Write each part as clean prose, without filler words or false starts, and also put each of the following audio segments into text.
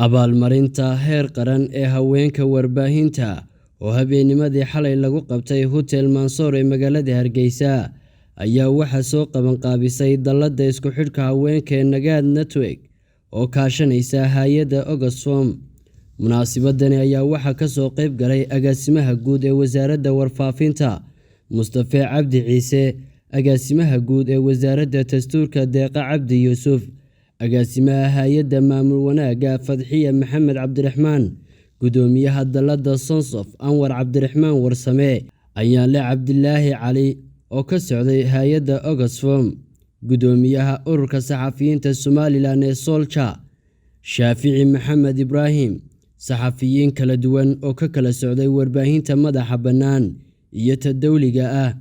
Abaalmarinta heer qaran ee haweenka warbaahinta oo habeennimadii xalay lagu qabtay Hotel Mansour ee magaalada Hargeysa ayaa waxaa soo qaban qaabisay dallada isku xidhka haweenka ee Nagaad Network oo kaashanaysa hay'adda Oxfam. Munaasabadani ayaa waxaa ka soo qayb galay agaasimaha guud ee wasaaradda warfaafinta Mustafe Cabdi Ciise, agaasimaha guud ee wasaaradda dastuurka Deeqa Cabdi Yuusuf, agaasimaha hay'adda maamul wanaagga Fadxiya Maxamed Cabdiraxmaan, gudoomiyaha dallada Sonsof Anwar Cabdiraxmaan Warsame, Ayaanle Cabdilaahi Cali oo ka socday hay'adda Oxfam, gudoomiyaha ururka saxafiyiinta Somalilan ee Solja, Shaafici Maxamed Ibraahim, saxafiyiin kala duwan oo ka kala socday warbaahinta madaxa bannaan iyo ta dowliga ah,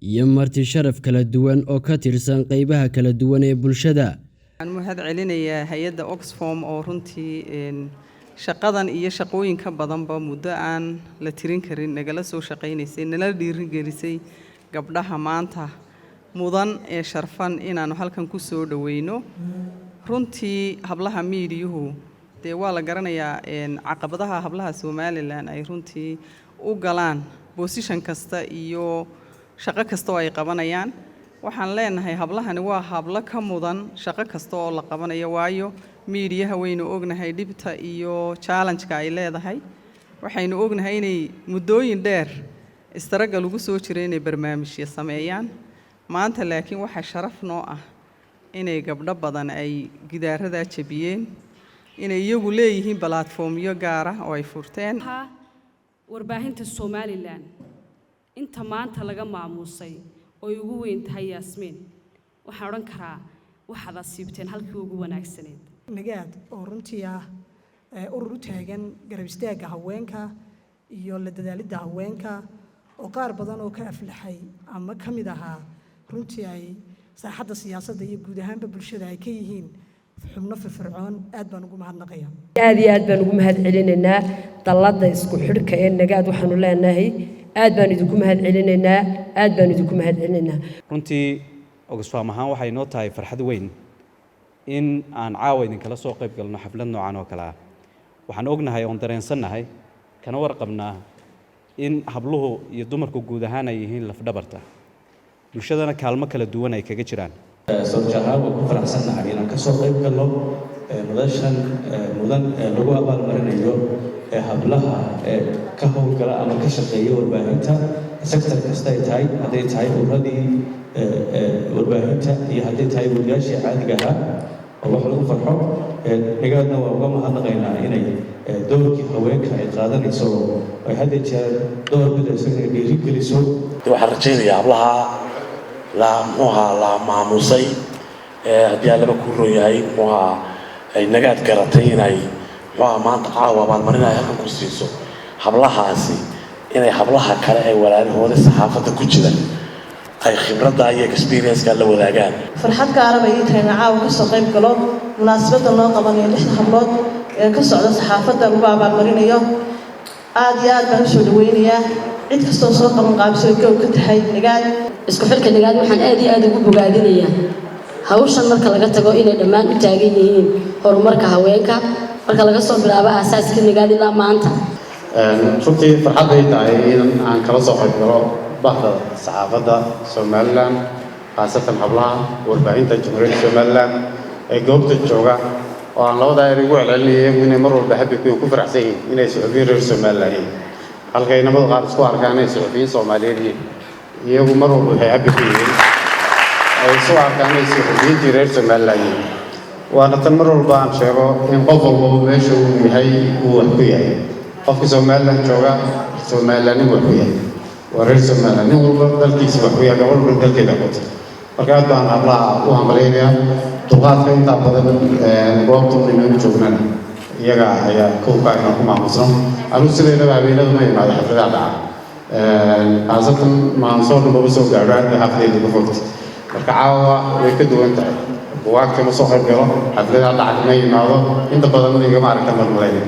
iyo marti sharaf kala duwan oo ka tirsan qeybaha kala duwan ee bulshada. Waxaan mahad celinayaa hay-adda Oxfam oo runtii shaqadan iyo shaqooyin ka badanba muddo aan la tirin karin nagala soo shaqaynaysay, nala dhiirigelisay gabdhaha maanta mudan ee sharfan inaannu halkan ku soo dhoweyno. Runtii hablaha miidiyuhu dee waa la garanayaa caqabadaha hablaha Somalilan ay runtii u galaan position kasta iyo shaqo kasta oo ay qabanayaan. Waxaan leenahay hablahani waa hablo ka mudan shaqo kasta oo la qabanayo, waayo miidiyaha waynu ognahay dhibta iyo challenge-ka ay leedahay. Waxaynu ognahay inay muddooyin dheer struggle ugu soo jiray inay barnaamijyo sameeyaan. Maanta laakiin waxaa sharaf noo ah inay gabdho badan ay gidaaradaa jebiyeen, inay iyagu leeyihiin platformyo gaar ah oo ay furteen. Warbaahinta Somalilan inta maanta laga maamuusay oo ay ugu weyn tahay Yaasmiin, waxaan odhan karaa waxaad asiibteen halkii ugu wanaagsaneed. Nagaad oo runtii ah urur u taagan garab istaagga haweenka iyo la dadaalidda haweenka, oo qaar badan oo ka aflaxay ama ka mid ahaa runtii ay saaxadda siyaasadda iyo guud ahaanba bulshada ay ka yihiin xubno firfircoon, aad baan ugu mahadnaqaya. Aad iyo aad baan ugu mahad celinaynaa dalladda isku xidhka ee Nagaad. Waxaanu leenahay aad baan idinku mahad celinaynaa, aad baan idinku mahad celinaynaa. Runtii Oxfam ahaan waxay noo tahay farxad weyn in aan caawa idinkala soo qayb galno xaflad noocan oo kale ah. Waxaan ognahay oon dareensannahay kana warqabnaa in habluhu iyo dumarku guud ahaan ay yihiin lafdhabarta bulshadana, kaalmo kala duwan ay kaga jiraan. Solja ahaan waan ku faraxsannahay inaan kasoo qayb galno madashan mudan ee lagu abaalmarinayo hablaha ka howlgala ama ka shaqeeya warbaahinta, sector kasta ay tahay, hadday tahay ururadii warbaahinta iyo hadday tahay wariyaashii caadiga ahaa oo wax lagu farxo. Nagaadna waa uga mahadnaqaynaa inay doorkii haweenka ay qaadanayso oo ay hadda jeer door bidayso inay dhiirigeliso. Waxaan rajaynayaa hablaha la muxuu ahaa la maamusay, haddii allaba kuu roon yahay, muxuu ahaa, ay Nagaad garatay inay muxuu ahaa maanta caawa abaalmarin ay halkan ku siiso hablahaasi, inay hablaha kale ee walaalahooda saxaafadda ku jira ay khibradda iyo experience-ka la wadaagaan. Farxad gaara bay ii tahay inaan caawa kasoo qayb galo munaasabadda loo qabanayo lixda hablood ee ka socda saxaafadda lagu abaalmarinayo. Aad iyo aad baan usoo dhaweynayaa cid kastoo soo qaban qaabiso gow ka tahay Nagaad. Isku xidhka Nagaad waxaan aad iyo aad ugu bogaadinayaa hawshan, marka laga tago inay dhammaan u taagan yihiin horumarka haweenka, marka laga soo bilaabo aasaaskii Nagaad ilaa maanta. Runtii farxad bay tahay in aan kala soo qayb galo bahda saxaafadda Somalilan, khaasatan hablaha warbaahinta Jamhuuriyadda Somalilan ee goobta jooga, oo aan labadaa eray ugu celcelinaya iyagu inay mar walba happy ku faraxsan yihiin inay suxufiyiin reer Somalilan yihiin, halka inamadu qaar isku arkaan inay suxufiyiin Soomaaliyeed yihiin. Iyagu mar walba waxay happy ku yihiin ay isu arkaan inay suxufiyiintii reer Somalilan yihiin. Waana tan mar walba aan sheego in qof walbaba meesha uu yahay uu wax ku yahay. Qofka Somalilan jooga Somalilanin wax ku yahay, waa reer Somalilan. Nin walba dalkiisa wax ku yahay, gabadh walba dalkeeda ku tahay. Marka aad baan hablaha u hambalyaynayaa. Dulqaadka intaa badan goobta inoogu joognana iyaga ayaa kowka inaan ku maamusno. Anigu sideedaba habeenada ma imaado xafladaha dhaca, khaasatan Maansoor maba soo gaadho, aad bay xaafadeyda ku fogta. Marka caawa way ka duwan tahay, buwaagta ma soo qayb galo, xafladaha dhaca ma imaado, inta badan igama aragta marmalayna.